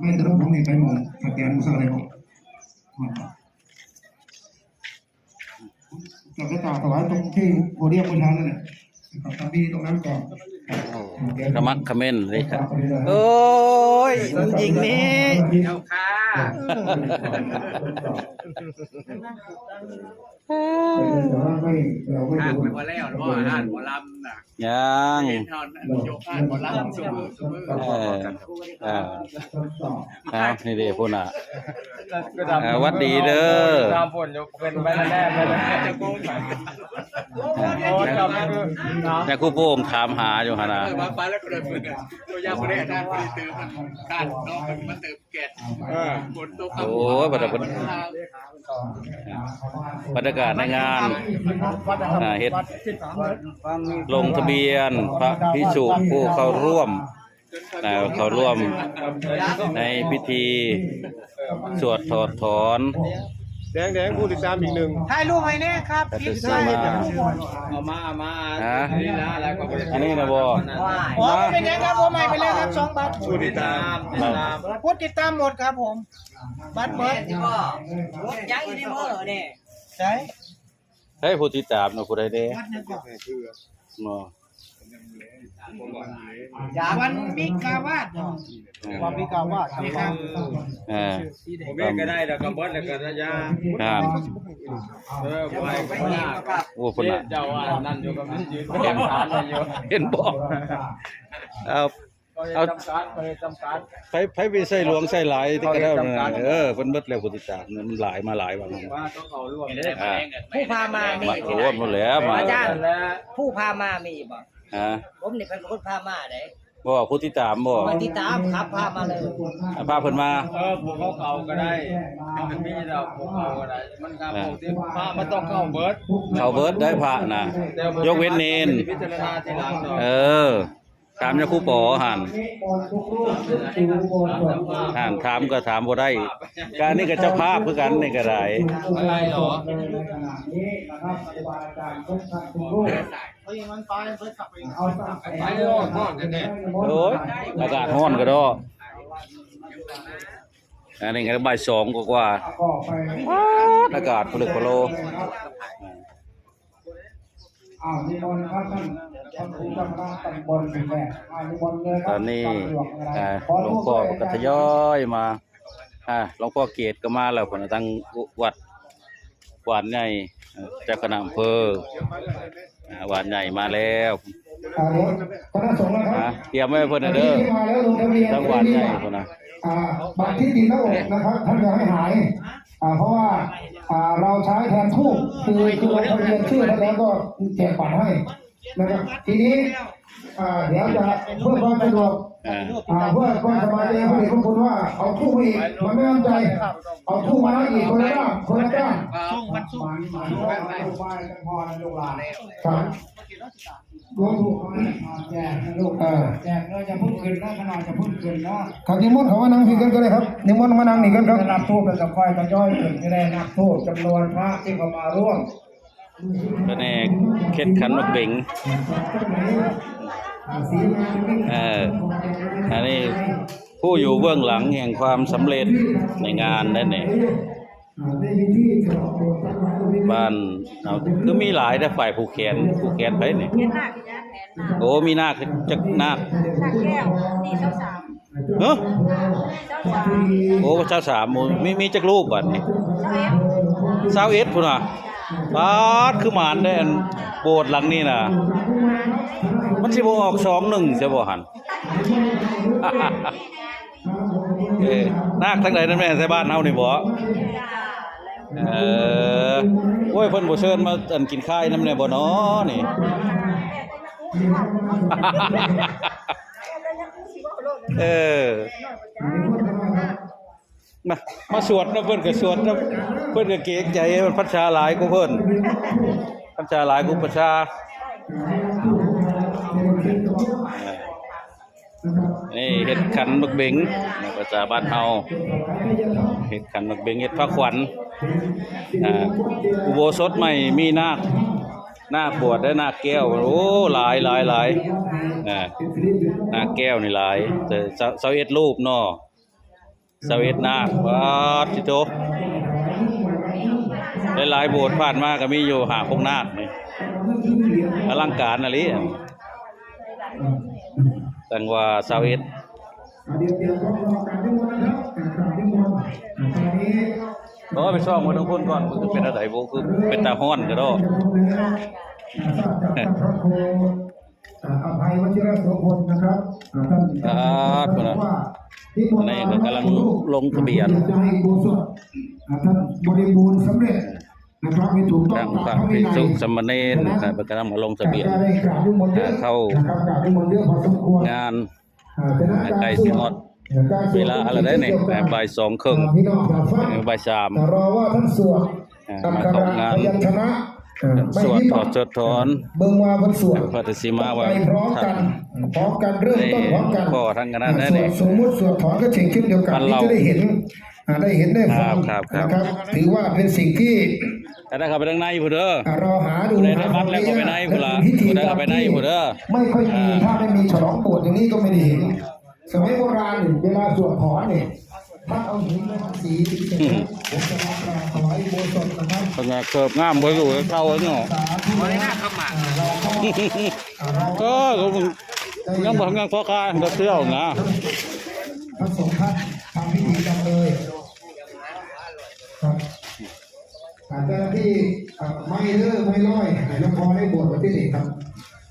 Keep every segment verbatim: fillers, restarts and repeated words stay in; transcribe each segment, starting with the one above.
ไม่แต่ละผมนี่ไปหมองสแกนเศร้าเลยครับ จะไปกราบถวายตรงที่โพเดียมเมื่อเช้านั่นแหละครับ ตอนนี้ตรงนั้นก่อน โอ้ ขมักเขม้นเลยครับ โอ้ย องค์หญิงนี่ เจ้าค่ะ แต่ว่าไม่ เราไม่ ห้าง รู้ ไปบ่แล้ว หมอห้างหมอลำน่ะ ยัง เห็นเท่านั้น โยกห้างหมอลำซุมื้อ ซุมื้อ เออ เออ เอา นี่เด้ พู้นน่ะ ก็ดำ อ่า หวัดดีเด้อ ตามฝนอยู่ เป็นไปแล้วแน่ เป็นไปแล้วแน่ จะโกง โอ้ย ดำคือ แต่ครูโป่งถามหาอยู่หั่นน่ะ เออ มาไปแล้วก็เลยเปิด ตัวยาบ่ได้ ด้านบ่ได้เติมมัน ด้านนอกมันมาเติมแก๊ส เออ ฝนตก โอ้ย บัดนี้เพิ่น บรรยากาศในงาน อ่า เฮ็ด ลงทะเบียนพระภิกษุผู้เข้าร่วม อ่า เข้าร่วมในพิธีสวดถอดถอน แดงแดงผู้ติดตามอีกหนึ่ง ถ่ายรูปให้แน่ครับ แต่จะซื้อมา เอามา เอามา ฮะ นี่นะ แล้วก็บริจาค อันนี้นะบ่ อ๋อ ไม่เป็นยังครับ ผมให้ไปแล้วครับ สองบัตร ผู้ติดตาม ติดตาม ผู้ติดตามหมดครับผม บัตรเบิด นี่บ่ รถยังอยู่ในมือเนี่ย ใช่ เฮ้ย ผู้ติดตามนะ ผู้ใดเด้ วัดหยังก่อน เนาะ วันมิกาวาดเนาะ วันมิกาวาด ครับ เออ ผมเองก็ได้แล้วก็เบิดแล้วก็ระยะ ครับ เออ บ่ให้ก็บ่ยาก โอ้ พุ่นน่ะ เจ้าว่านั่นอยู่ก็มันยืนเตรียมฐานไว้อยู่ เห็นบ่ เอา เอา จำกัด ไปจำกัด ไผ ไผไปใส่หลวงใส่หลายที่กระเด้า จำกัด เออ เพิ่นเบิดแล้วผู้ติดตามเนี่ย มันหลายมาหลายวันแล้ว ว่าต้องเข้าร่วมเด้ อ่า ผู้พามามี มาร่วมหมดแล้ว มา อาจารย์ ผู้พามามีบ่ ฮะ ผมนี่เป็นคนพามาเด้ บ่ ผู้ติดตามบ่ มาติดตามครับ พามาเลย อ่ะ พาเพิ่นมา เออ พวกเขาเข้าก็ได้ มันมีแล้ว พวกเขาก็ได้ มันก็ อ่า พวกที่พระมันต้องเข้าเบิด เข้าเบิดได้พระนะ แต่ ยกเว้นเณร พิจารณาทีหลังเนาะ เออ ถามยาครูปอหั่น หั่นถามก็ถามบ่ได้ ก็อันนี้ก็เจ้าภาพคือกันนี่ก็ได้ อะไรหรอ เอาอย่างนั้นไป ไปขับไป ไปเลย ร้อนแท้ๆ โอ้ย อากาศร้อนกระดอก อันนี้ก็บ่ายสองกว่าๆ ป๊าด อากาศพลึกพะโล อ้าว นิมนต์ครับท่าน พระครูเจ้าคณะตำบลแหละ อ้าว นิมนต์เลยครับ ตอนนี้ ตำรวจอะไร อ่า ขอ หลวงพ่อ ร่วมด้วย ก็ทยอยมา อ่า หลวงพ่อเกตก็มาแล้ว พุ่นน่ะ ทั้งวัด หวานใหญ่ เอ่อ เจ้าคณะอำเภอ อ่า หวานใหญ่มาแล้ว อ่า เดี๋ยวคณะสงฆ์นะครับ อ่า เตรียมไว้เพิ่นน่ะเด้อ ที่มาแล้วลงทะเบียน ทั้งหวานใหญ่พุ่นน่ะ อ่า บัตรที่ติดหน้าอกนะครับ ท่านจะให้หาย อ่า เพราะว่า อ่า เราใช้แทนธูป คือ คือลงทะเบียนชื่อท่านแล้วก็แจกบัตรให้นะครับ ทีนี้ อ่า เดี๋ยวจะเพื่อความสะดวก อ่า อ่า เพื่อความสบายใจพระเดชพระคุณว่าเอาธูปมาอีก มันไม่มั่นใจ เอาธูปมาอีกคนละด้าน คนละด้าน ครับ หลวงปู่ แจกนะลูก เออ แจกเลย อย่าเพิ่งขึ้นนะ ขนาดอย่าเพิ่งขึ้นนะ ครับ นิมนต์เขามานั่งพี้กันก็ได้ครับ นิมนต์มานั่งนี่กันครับ นับธูปแล้วจะค่อยทยอยขึ้น จะได้นับธูปจำนวนพระที่เขามาร่วม แผนกเฮ็ดขันหมากเบง เออ อันนี้ผู้อยู่เบื้องหลังแห่งความสำเร็จในงานนั่นเอง บ้านเราคือมีหลายแต่ฝ่ายผูกแขน ผูกแขนไผนี่ เห็นหน้าพี่นะแผนหน้า โอ้ มีนาคจักนาค นาคแก้ว นี่เจ้าสาม เฮ้อ เจ้าสาม โอ้ เจ้าสาม โอ้ มี มีจักรูปบัดนี้ เจ้าเอ็ด ซาวเอ็ด พุ้นน่ะ ปาด คือหมานแท้ อันโบสถ์หลังนี้น่ะ มันสิบ่ออก สองหนึ่ง ใช่บ่หั่น เอ้ย นาคทางใดนั่นแม่ ใส่บ้านเฮานี่บ่ เออ โอ้ย เพิ่นบ่เชิญมาอันกินข้าวนำแน่บ่น้อนี่ เออ มา มาสวดนะ เพิ่นก็สวดนะ เพิ่นก็เกรงใจ มันพรรษาหลายกว่าเพิ่น พรรษาหลายกว่าพรรษา นี่เฮ็ดขันหมากเบง ภาษาบ้านเฮา เฮ็ดขันหมากเบง เฮ็ดพระขวัญ อ่า อุโบสถใหม่มีนาค นาคบวชและนาคแก้ว โอ้ หลาย หลาย หลาย อ่า นาคแก้วนี่หลาย แต่ซาว ซาวเอ็ดรูปเนาะ ซาวเอ็ดนาค ป๊าด ติโต หลายๆ โบสถ์ผ่านมาก็มีอยู่ห้าหกนาคนี่ อลังการอีหลี จั่งว่าซาวเอ็ด เดี๋ยวเตรียมพร้อมรอการนิมนต์นะครับ อ่า การนิมนต์ อ่า ตอนนี้ โอ้ย ไปส่องเบิ่งทางพุ้นก่อน มันคือเป็นอะไรบุ คือเป็นตาฮ้อนกะดอก อ่า ทราบจากท่านพระครู อ่า อภัย วชิรโสพลนะครับ อ่า ท่าน อ่า พุ้นน่ะ ว่านิมนต์ อันนี้ก็กำลังลงทะเบียน อยากจะให้อุโบสถ อ่า ท่านบริบูรณ์สำเร็จ นะครับ ให้ถูกต้อง ทางพระภิกษุสามเณร นะครับ กำลังมาลงทะเบียน ได้กราบนิมนต์เยอะ อ่า เข้า นะครับ กราบนิมนต์เยอะพอสมควร งาน อ่า ฉะนั้น ใกล้สิฮอด การสวด เวลาอะไรได้เนี่ย การสวด บ่ายสองครึ่ง อ่า พี่น้องครับ บ่ายสาม รอว่าท่านสวด อ่า อักขระ มาเข้างาน พยัญชนะ อ่า สวดถอดสวดถอน เบิ่งว่าเพิ่นสวด พระติสีมาว่า ไปพร้อมกัน พร้อมกัน เริ่มต้นพร้อมกัน พ่อทั้งคณะนั่นเอง อ่า สวดสมมุติสวดถอนก็เช่นเช่นเดียวกัน มันเล่า ที่จะได้เห็น อ่า ได้เห็นได้ฟัง ครับ ครับ ครับ นะครับ ถือว่าเป็นสิ่งที่ แต่ถ้าเข้าไปทางในพุ้นเด้อ อ่า รอหาดู ผู้ใดได้บัตรแล้วเข้าไปในพุ้นล่ะ พิธีกรรม ผู้ใดเข้าไปในพุ้นเด้อ ไม่ค่อยมี อ่า ถ้าไม่มีฉลองโบสถ์อย่างนี้ก็ไม่ได้เห็น สมัยโบราณเนี่ย เวลาสวดถอนเนี่ย ท่านเอาหินมาทำสี อืม ผมจะมากราบถวายอุโบสถนะครับ เป็นไง เกิบงามบ่อยู่เก่าเนาะ สาธุ บ่ได้หน้าเข้ามา อ่า เราก็ เออ ก็มึงยังบ่ทันยังพอคายก็เที่ยวนะ พระสงฆ์ท่านทำพิธีกันเลย ครับ อ่า เจ้าหน้าที่ อ่า ไม้เด้อ ไม้ลอย ให้หลวงพ่อได้โบสถ์วันที่หนึ่งครับ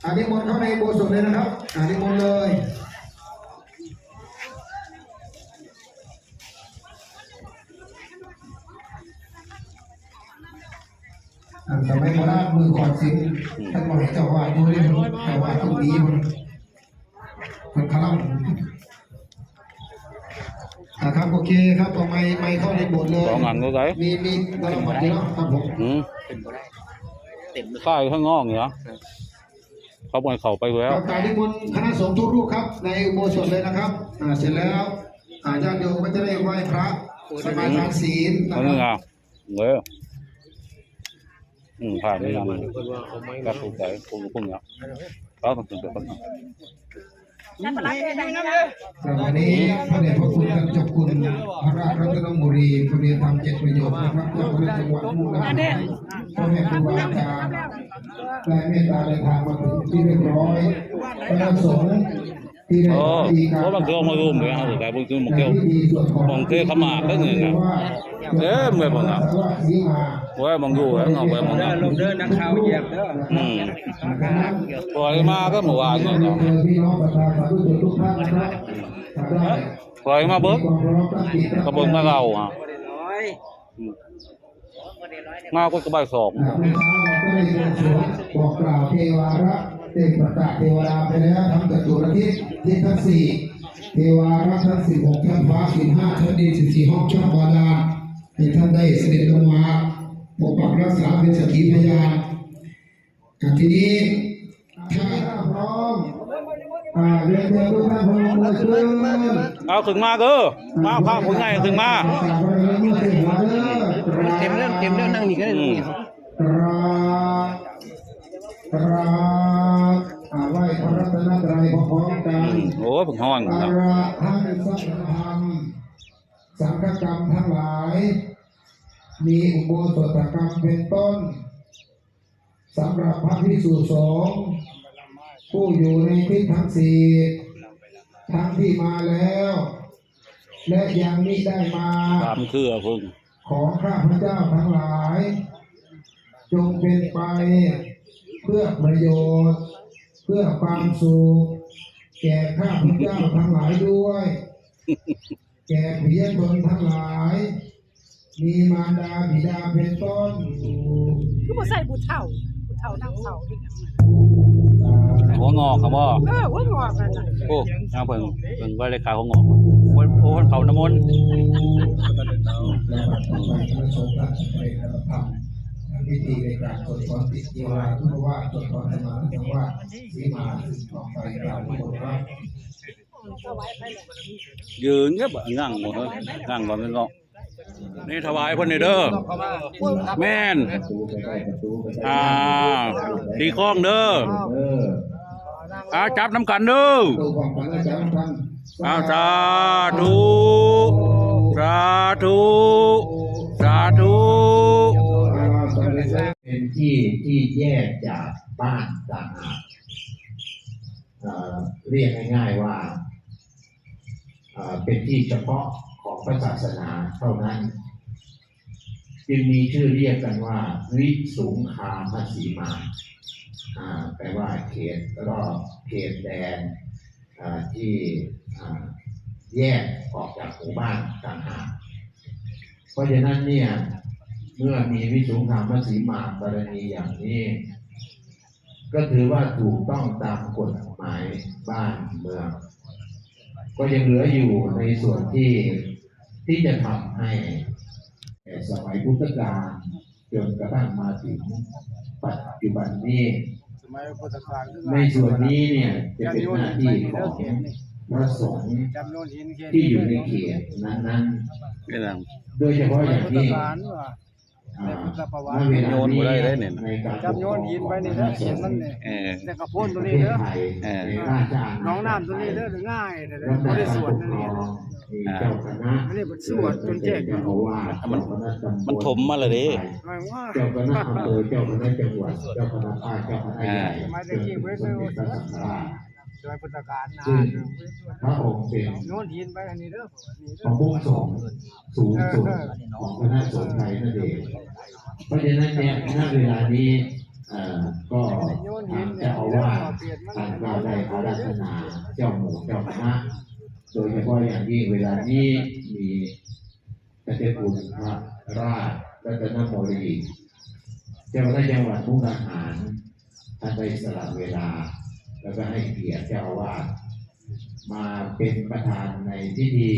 อ่า นิมนต์เข้าในอุโบสถเลยนะครับ อ่า นิมนต์เลย อ่า สมัยโบราณมือขอดสิน ท่านบอกให้เจ้าอาวาสอยู่เล่น เจ้าอาวาสต้องหนีมัน มันคลั่ง นะครับ โอเคครับ ต่อไป ไปเข้าในโบสถ์เลย สองอันก็ได้ มี มี เราหมดแล้วครับผม อืม เต็มเลย ใต้ข้างนอกเนี่ย เขาบ่ให้เข้าไปแล้ว ครับ กราบนิมนต์คณะสงฆ์ทุกรูปครับ ในอุโบสถเลยนะครับ อ่า เสร็จแล้ว อ่า ญาติโยมก็จะได้ไหว้พระ สมาทานศีลนะ อัน ครับ นี้อ่ะ เออ อืม ผ่านนี่นะ เพิ่นว่าเขาไม่ ครับ ผมใจ ผม ผมเนี่ย เขาต้องถึงแบบนั้น วันนี้พระเดชพระคุณท่านเจ้าคุณพระรัตนมุนี ผู้เรียนธรรมเจ็ดประโยคนะครับ เจ้าคณะจังหวัดมุกดาหาร พ่อแม่ครูบาอาจารย์ ได้เมตตาเดินทางมาถึงที่เรียบร้อย คณะสงฆ์ที่ได้ โอ้ ทำพิธีการ โอ้ บางทีเอามารุมเลยฮะ แต่บางทีมันเกี่ยว ในพิธีสวดถอน บางทีเขามาก็เงินนะ เต็มเลยบางอ่ะ โอ้ย บางอยู่แล้วเอาไปบางอ่ะ ลงเด้อ นักข่าวเหยียบเด้อ อืม ปล่อยมาก็เมื่อวานเนี่ยเนาะ พี่น้องประชาชนทุกท่านนะครับ ปล่อยมาเบิก กระเบิกมาเราอ่ะ อืม มาก็บ่ายสอง อ่า เมื่อเช้าเราก็ได้บวงสรวงบอกกล่าวเทวารักษ์ ได้ประกาศเทวดาไปแล้ว ทั้งจตุรทิศ ทิศทั้งสี่ เทวารักษ์ทั้งสิบหกชั้นฟ้า สิบห้าชั้นดิน สิบสี่ห้องช่องบาดาล ให้ท่านได้เสด็จลงมาปกปักรักษาเป็นสักขีพยาน อ่ะ ทีนี้ ถ้าพร้อม อ่า เรียนเชิญทุกท่านพนมมือขึ้น เอาขึ้นมาเด้อ มาพระผู้ใหญ่ขึ้นมา เต็มเรื่อง เต็มเรื่อง นั่งนี่ก็ได้ อืม กราบ กราบ อ่า ไหว้พระรัตนตรัยพร้อมๆกัน อืม โอ้ เพิ่งฮ้อน อรหังสังฆธรรม สังฆกรรมทั้งหลาย มีอุโบสถกรรมเป็นต้น สำหรับพระภิกษุสงฆ์ผู้อยู่ในทิศทั้งสี่ ทั้งที่มาแล้ว และยังมิได้มา ตามเครือเพิ่ง ของข้าพเจ้าทั้งหลาย จงเป็นไปเพื่อประโยชน์ เพื่อความสุข แก่ข้าพเจ้าทั้งหลายด้วย แก่ปิยชนทั้งหลาย มีมารดาบิดาเป็นต้น คือบ่ใส่ผู้เฒ่า ผู้เฒ่านั่งเฒ่าเฮ็ดหยังนั่นน่ะ หัวงอกครับพ่อ เออ หัวงอกนั่นน่ะ โอ้ นางเพิ่ง เพิ่งว่าเลยขายหัวงอก โอ้ย โอ้ย เขาน้ำมนต์ และบัดต่อไปคณะสงฆ์ราชบุรีธรรมธรรม พิธีในการสวดถอนติดเทวาทุกว่าสวดถอนสมาธิสังวาสสีมาสืบต่อไปกราบนิมนต์ครับ ยืนเงียบอะ งั่งบ่เหรอ งั่งบ่แม่นเนาะ นี่ถวายเพิ่นนี่เด้อ แม่น อ่า ตีกลองเด้อ อ่า จับนำกันเด้อ อ่า สาธุ ธุ สาธุ เป็นที่ที่แยกจากบ้านต่างหาก เอ่อ เรียกง่ายๆว่า เอ่อ เป็นที่เฉพาะของพระศาสนาเท่านั้น จึงมีชื่อเรียกกันว่า วิสุงคามสีมา อ่า แปลว่าเขตรอบเขตแดน อ่า ที่ อ่า แยกออกจากหมู่บ้านต่างหาก เพราะฉะนั้นเนี่ย เมื่อมีวิสุงคามสีมากรณีอย่างนี้ ก็ถือว่าถูกต้องตามกฎหมายบ้านเมือง ก็ยังเหลืออยู่ในส่วนที่ ที่จะทำให้ แต่สมัยพุทธกาลจนกระทั่งมาถึงปัจจุบันนี้ สมัยพุทธกาลคือ ในส่วนนี้เนี่ยจะเป็นหน้าที่ของพระสงฆ์ จำนวนหินเขต ที่อยู่ในเขตนั้นๆ เป็นหยัง โดยเฉพาะอย่างยิ่ง พุทธกาลว่ะ อ่า ในพุทธประวัติ ณเวลานี้ โยนบ่ได้เลยเนี่ย ในการปกครอง จำนวนหินไว้นี่นะ ของพระสงฆ์ เห็นมันเนี่ย เออ แต่กระโพนตัวนี้เด้อ ประเทศไทย เออ ในราชอาณาจักร หนองน้ำตัวนี้เด้อ ง่ายเลย ลำดับการปกครอง บ่ได้สวดนั่นนี่ มีเจ้าคณะ อันนี้มันสวดจนแจ้ง เจ้าอาวาส มัน เจ้าคณะตำบล มันถมมาเลยเด้ หมายว่า เจ้าคณะอำเภอ เจ้าคณะจังหวัด เจ้าคณะภาค เจ้าคณะใหญ่ อ่า จนถึงสมเด็จพระสังฆราช สมัยพุทธกาลนะ ซึ่งพระองค์เป็น โยนหินไปอันนี้เด้อ นี่เด้อ ประมุขสงฆ์สูงสุด เออ ของคณะสงฆ์ไทยนั่นเอง เพราะฉะนั้นเนี่ย ณ เวลานี้ เอ่อ ก็ โยนหิน ทางเจ้าอาวาส ท่านก็ได้อาราธนาเจ้าหมู่เจ้าคณะ โดยเฉพาะอย่างยิ่งเวลานี้มี พระเจ้าคุณพระราชรัตนโมลี เจ้าคณะจังหวัดมุกดาหาร ท่านได้สละเวลา แล้วก็ให้เกียรติเจ้าอาวาส มาเป็นประธานในพิธี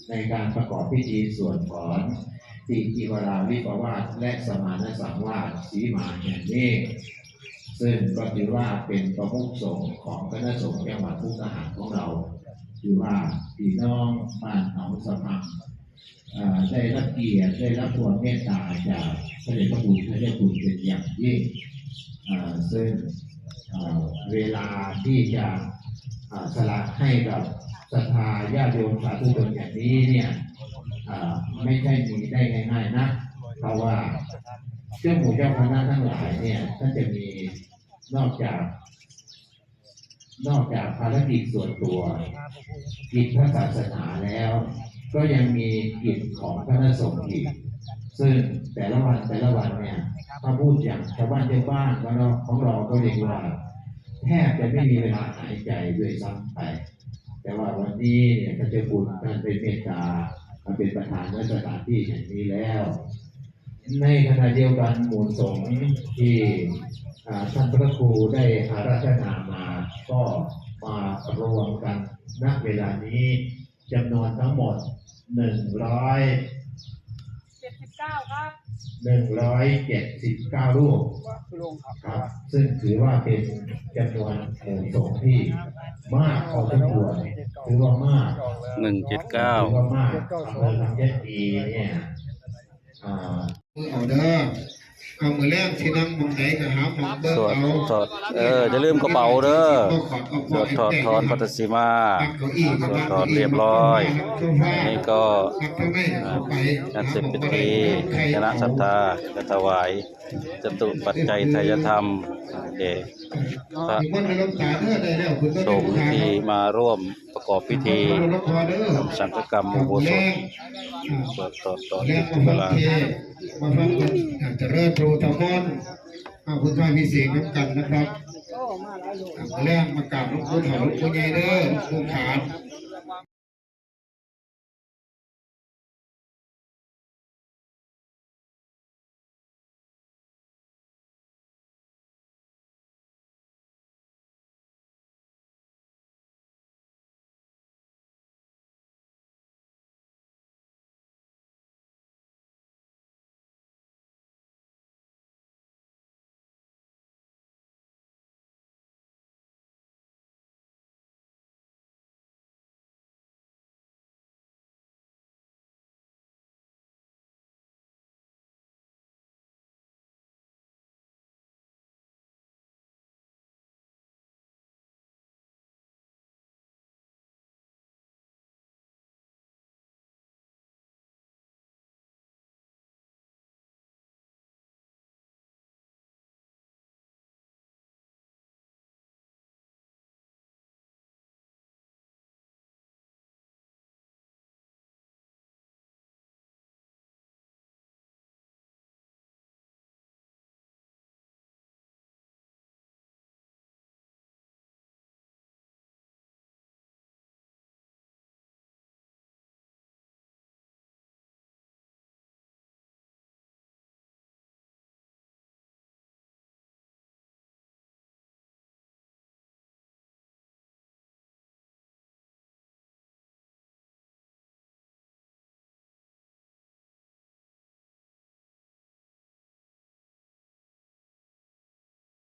ในการประกอบพิธีสวดถอน ติกิวราวิปวาส และสมานสังวาสสีมาแห่งนี้ ซึ่งก็ถือว่าเป็นประมุขสงฆ์ของคณะสงฆ์จังหวัดมุกดาหารของเรา ถือว่าพี่น้องบ้านหนองสะพัง เอ่อ ได้รับเกียรติ ได้รับความเมตตาจากพระเดชพระคุณ พระเจ้าคุณเป็นอย่างยิ่ง เอ่อ ซึ่ง เอ่อ เวลาที่จะ เอ่อ สละให้กับศรัทธาญาติโยมสาธุชนอย่างนี้เนี่ย เอ่อ ไม่ใช่มีได้ง่ายๆนะ เพราะว่าเจ้าหมู่เจ้าคณะทั้งหลายเนี่ย ท่านจะมี นอกจาก นอกจากภารกิจส่วนตัว กิจพระศาสนาแล้ว ก็ยังมีกิจของคณะสงฆ์อีก ซึ่งแต่ละวันแต่ละวันเนี่ย ถ้าพูดอย่างชาวบ้านชาวบ้านของเรา ของเราก็เรียกว่า แทบจะไม่มีเวลาหายใจด้วยซ้ำไป แต่ว่าวันนี้เนี่ย พระเจ้าคุณท่านได้เมตตามาเป็นประธานณสถานที่แห่งนี้แล้ว ในขณะเดียวกันหมู่สงฆ์ที่ อ่า ท่านพระครูได้อาราธนามา ก็มารวมกัน ณ เวลานี้จำนวนทั้งหมด หนึ่งร้อย เจ็ดสิบเก้า ครับ หนึ่งร้อยเจ็ดสิบเก้า รูป ครับ ซึ่งถือว่าเป็นจำนวนหมู่สงฆ์ที่มากพอสมควร ถือว่ามาก หนึ่งเจ็ดเก้า ถือว่ามาก อำเภอลำเจ็ดปีเนี่ย อ่า มือเอาเด้อ เอามือแรกที่นั่งหม่องใดก็หาหม่องเบิ่ง สวด เอา ถอด เออ อย่าลืมกระเป๋าเด้อ สวดถอดถอนพัตตสีมา สวดถอนเรียบร้อย นี่ก็ อ่า การเสร็จพิธี คณะศรัทธา จะถวายจตุปัจจัยไทยธรรม แด่พระสงฆ์ที่มาร่วมประกอบพิธีทำสังฆกรรมอุโบสถ สวดถอดถอน แรกมาฟังเทศน์ มาฟังเพิ่นเจริญพระพุทธมนต์ เอาพุทธาพิเศษกนำกันนะครับ แรกมากราบหลวงปู่เฒ่าหลวงปู่ใหญ่เด้อ หลวงปู่ขาน